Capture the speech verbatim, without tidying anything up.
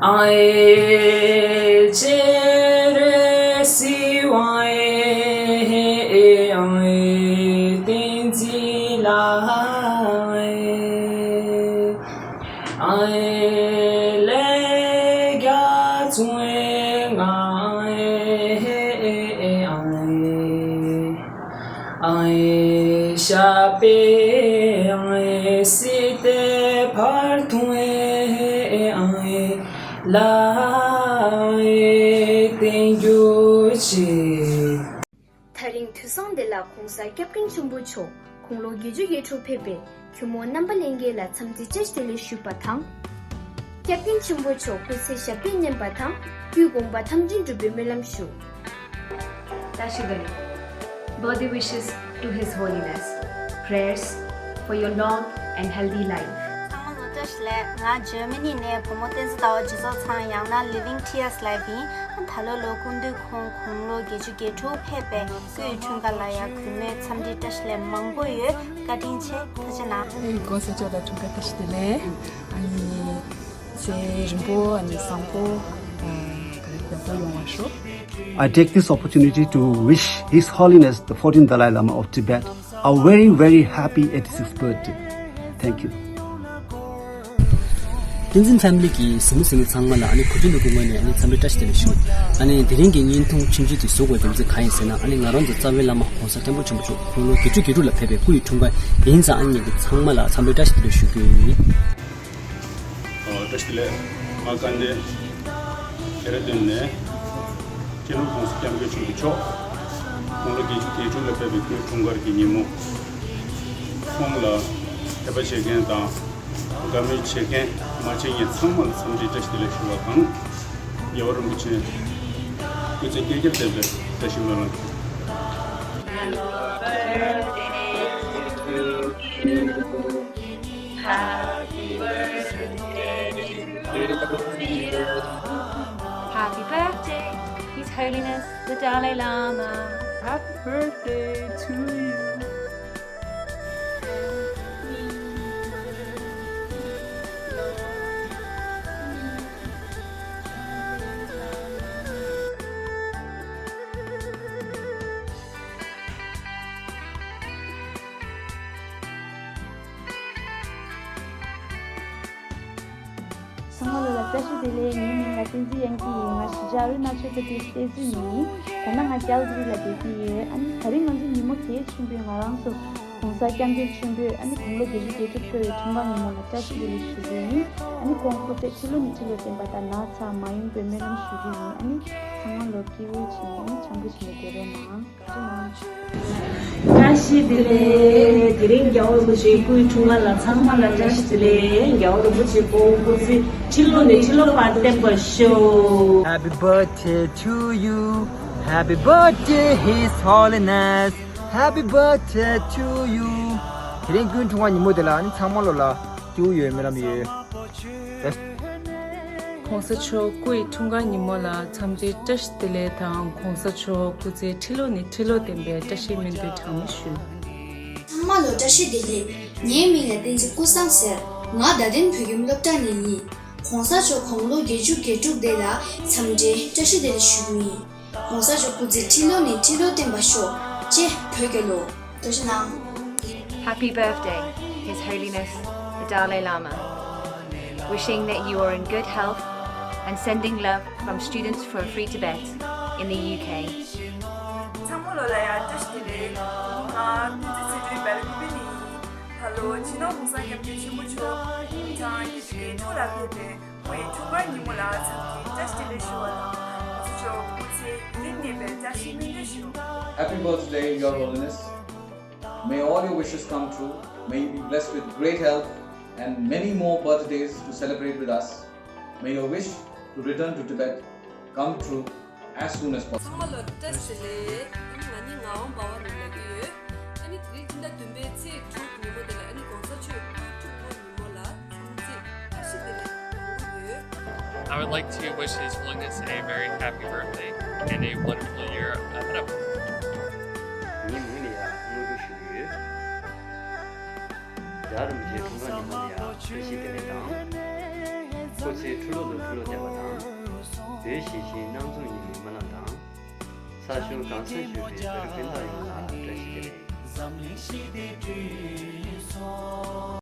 ཨའི་ཅེ་རེ་སི་ཝའི་ཧེ་ཨའི་ཏིང་ཙི་ལ་ཨའི་ཨའི་ལེ་རྒྱ་ཙུང་ཨའི་ང་ཨའི་ཧེ་ཨའི་ཨའི་ཨའི་ཤ་པེ་ཨའི་སི་ཏེ་ཕར་ཐུང་ཨའི་ཨའི་ལ་ཨའི་ཏིང་རྒྱུ་ཆེ། ད་རིང་དུས་བཟང་འདི་ལ་༸གོང་ས་༸སྐྱབས་མགོན་ཆེན་པོ་མཆོག་དགུང་ལོ་བརྒྱད་ཅུ་གྱ་དྲུག་ཕེབས་པའི་གུས་མོ་རྣམ་པ་ལྷན་རྒྱས་ལ་འཚམས་འདྲི་བཀྲ་ཤིས་བདེ་ལེགས་ཞུས་པ་དང་། སྐྱབས་མགོན་ཆེན་པོ་མཆོག་སྐུ་ཚེ་ཞབས་པད་བརྟན་པ་དང་སྐུའི་དགོངས་པ་དམ་འཛིན་འགྲུབ་པའི་སྨོན་ལམ་ཞུ། བཀྲ་ཤིས་བདེ་ལེགས། Birthday wishes to His Holiness. Prayers for your long and healthy life. ཚང་མ་ལ་བཀྲ་ཤིས་བདེ་ལེགས། ང་ཇར་མ་ནི་ནས་བུ་མོ་བསྟན་འཛིན་ཟླ་བ་རྗེ་བཙུན་ཚང་ཡང་ན་Living Tears Live ཡིན། ད་ལོ་ལོ་སྐུ་མདུན་ཁོང་དགུང་ལོ་བརྒྱད་ཅུ་གྱ་དྲུག་ཕེབས་པའི་སྐུའི་འཁྲུངས་སྐར་ལ་ཡང་གུས་མོས་འཚམས་འདྲི་བཀྲ་ཤིས་བདེ་ལེགས་མང་པོ་ཡོད། བཀའ་དྲིན་ཆེ། ཐུགས་རྗེ་གནང་། ཨེ་༸གོང་ས་མཆོག་ལ་འཁྲུངས་སྐར་བཀྲ་ཤིས་བདེ་ལེགས། ཨ་ནི་ཚེ་རིང་པོ་ཨ་ནི་བཟང་པོ་ཨ་ཡག་པོ་ཡོང་བ་ཤོག I take this opportunity to wish His Holiness the fourteenth Dalai Lama of Tibet a very, very happy eighty-sixth birthday. Thank you. བསྟན་འཛིན་ཕེ་མི་ལི་གི་གཟིགས་མོ་གཟིགས་མཁན་ཚང་མ་ལ་ཨ་ནི་གུས་འདུད་ཀྱི་ངོས་ནས་ཨ་ནི་འཚམས་འདྲི་བཀྲ་ཤིས་བདེ་ལེགས་ཞུ། ཨ་ནི་དེ་རིང་གི་བརྙན་ཐུང་ཆུང་ཆུང་དེ་བཟོ་དགོས་རྒྱུ་མཚན་གང་ཡིན་ཟེར་ན། ཨ་ནི་ང་རང་ཚོ་རྩ་བའི་བླ་མ་༸གོང་ས་༸སྐྱབས་མགོན་ཆེན་པོ་མཆོག་དགུང་ལོ་བརྒྱད་ཅུ་གྱ་དྲུག་ལ་ཕེབས་པའི་སྐུའི་འཁྲུངས་སྐར་ཡིན་ཙང་ཨ་ནི་ཚང་མ་ལ་འཚམས་འདྲི་བཀྲ་ཤིས་བདེ་ལེགས་ཞུ་རྒྱུ་ཡིན། ཨ། བཀྲ་ཤིས་བདེ་ལེགས། ང་དགའ་ལྡན་ལྡན་ར་ལྡུན་ནས་སྤྱི་ནོར་༸གོང་ས་༸སྐྱབས་མགོན་ཆེན་པོ་མཆོག་དགུང་ལོ་བརྒྱད་ཅུ་གྱ་དྲུག་ལ་ཕེབས་པའི་སྐུའི་འཁྲུངས་སྐར་གྱི་ཉིན་མོ། ཁོང་ལ་དད་པ་བྱེད་མཁན་དང་དགའ་མོས་བྱེད་མཁན་མ་བྱེད་མཁན་ཚང་མ་ལ་འཚམས་འདྲི་བཀྲ་ཤིས་བདེ་ལེགས་ཞུ་བ་དང་། རྒྱལ་བ་རིན་པོ་ཆེ་སྐུ་ཚེ་བསྐལ་བརྒྱར་བརྟན་པའི་བཀྲ་ཤིས་སྨོན་ལམ་ཞུ། Happy birthday, His Holiness the Dalai Lama. Happy birthday to you. ཚང་མ་ལོ་ལ་བཀྲ་ཤིས་བདེ་ལེགས། ངའི་མིང་ལ་བསྟན་འཛིན་དབྱངས་སྐྱིད་ཡིན། ང་གཞིས་ཆགས་ཨ་རུ་ན་ཅལ་པྲ་དེཤ་སྟེ་ཟིན་ཡིན། ད་ནང་ང་ཀལ་ག་རི་ལ་བསྡད་ཀྱི་ཡོད། ཨ་ནི་ད་རིང་ང་ཚོ་ཉིན་མོ་གལ་ཆེན་པོའི་ང་རང་ཚོ་༸གོང་ས་༸སྐྱབས་མགོན་ཆེན་པོས་ཨ་ནི་དགུང་ལོ་བརྒྱད་ཅུ་གྱ་དྲུག་ཕེབས་པའི་འཁྲུངས་སྐར་ཉིན་མོ་ལ་བཀྲ་ཤིས་བདེ་ལེགས་ཞུ་རྒྱུ་ཡིན། ཨ་ནི་ཁོང་སྐུ་ཚེ་ཁྲི་ལོ་ནས་ཁྲི་ལོ་བརྟན་པ་དང་ན་ཚ་མ་ཡོང་བའི་སྨོན་ལམ་ཞུ་རྒྱུ་ཡིན། ཨ་ནི་ཚང་མ་ལོ་སྐྱིད་པོ་བྱས་ནས་ཨ་ནི་འཆམ་པོ་བྱས་ནས་བསྡད་རོགས་གནང་། བཀྲ་ཤིས་བདེ་ལེགས། དེ་རིང་རྒྱལ་བ་རིན་པོ་ཆེའི་སྐུའི་འཁྲུངས་སྐར་ལ་ཚང་མ་ལ་བཀྲ་ཤིས་བདེ་ལེགས། རྒྱལ་བ་རིན་པོ་ཆེ་ཁོང་སྐུ་ཚེ་ཁྲི་ལོ་ནས་ཁྲི་ལོ་བར་བརྟན་པར་ཤོག Happy birthday to you. Happy birthday, His Holiness. Happy birthday to you. དེ་རིང་སྐུའི་འཁྲུངས་སྐར་ཉིན་མོ་དེ་ལ་ཨ་ནི་ཚང་མ་ལོ་ལ་སྐྱིད་པོ་ཡོད་སྨོན་ལམ་ཡོད། ༸གོང་ས་མཆོག་སྐུའི་འཁྲུངས་སྐར་ཉིན་མོ་ལ་འཚམས་འདྲི་བཀྲ་ཤིས་བདེ་ལེགས་དང་༸གོང་ས་མཆོག་སྐུ་ཚེ་ཁྲི་ལོ་ནས་ཁྲི་ལོ་བརྟན་པའི་བཀྲ་ཤིས་སྨོན་འདུན་གྲངས་མེད་ཞུ། ཚང་མ་ལོ་བཀྲ་ཤིས་བདེ་ལེགས། ངའི་མིང་ལ་བསྟན་འཛིན་ཀུན་བཟང་ཟེར། ང་རྡ་སྟེང་བོད་ཁྱིམ་སློབ་གྲྭ་ནས་ཡིན། ༸གོང་ས་མཆོག་དགུང་ལོ་བརྒྱད་ཅུ་གྱ་དྲུག་དེ་ལ་འཚམས་འདྲི་བཀྲ་ཤིས་བདེ་ལེགས་ཞུ་རྒྱུ་ཡིན། ༸གོང་ས་མཆོག་སྐུ་ཚེ་ཁྲི་ལོ་ནས་ཁྲི་ལོ་བརྟན་པར་ཤོག་ཅེས་བོད་རྒྱལ་ལོ། ཐུགས་རྗེ་གནང་། Happy birthday, His Holiness the Dalai Lama. Wishing that you are in good health and sending love from Students for a Free Tibet in the U K. ཚང་མ་ལོ་ལ་ཡང་བཀྲ་ཤིས་བདེ་ལེགས། ང་ཀུན་གཟིགས་ཚེ་སྒྲོན་སྦེལ་ཀོབ་ནས་ཡིན། ད་ལོ་སྤྱི་ནོར་༸གོང་ས་༸སྐྱབས་མགོན་ཆེན་པོ་མཆོག་དགུང་གྲངས་བརྒྱད་ཅུ་གྱ་དྲུག་ལ་ཕེབས་པའི་སྐུའི་འཁྲུངས་སྐར་ཉིན་མོ་ལ་འཚམས་འདྲི་བཀྲ་ཤིས་བདེ་ལེགས་ཞུ་བ་དང་། ༸གོང་ས་མཆོག་སྐུ་ཚེ་ཡུན་རིང་གནས་པའི་བཀྲ་ཤིས་སྨོན་འདུན་ཞུ། Happy birthday, Your Holiness. May all your wishes come true. May you be blessed with great health and many more birthdays to celebrate with us. May your wish to return to Tibet come true as soon as possible. ཚང་མ་ལ་བཀྲ་ཤིས་བདེ་ལེགས། ཨ་ནི་ང་གཉིས་ངག་དབང་འབའ་བ་རེད་ལབ་ཀྱི་ཡོད། ཨ་ནི་དེ་རིང་སྤྱི་ཟླ་བདུན་པའི་ཚེས་དྲུག་ཉིན་མོ་དེ་ལ་ཨ་ནི་༸གོང་ས་མཆོག་སྐུའི་འཁྲུངས་སྐར་ཉིན་མོ་ལ་འཚམས་འདྲི་བཀྲ་ཤིས་བདེ་ལེགས་གནང་གི་ཡོད། I would like to wish His Holiness a very happy birthday and a wonderful year ahead of him. ཉིན་མོ་ནས་ཡང་སྔོན་འགྲོ་ཞུ་གི་ཡོད། རྒྱལ་བ་རིན་པོ་ཆེའི་འཁྲུངས་སྐར་ཉིན་མོ་ལ་ཡང་བཀྲ་ཤིས་བདེ་ལེགས་དང་། སྐུ་ཚེ་ཁྲི་ལོ་ནས་ཁྲི་ལོ་བརྟན་པ་དང་། བོད་གཞིས་བྱེས་སྣང་ཚུལ་གཉིས་ཀྱི་སྨོན་ལམ་དང་། ས་ཞིང་གང་སར་བཞུགས་པའི་བོད་རིགས་སྤུན་ཟླ་ཡོངས་ལ་བཀྲ་ཤིས་བདེ་ལེགས།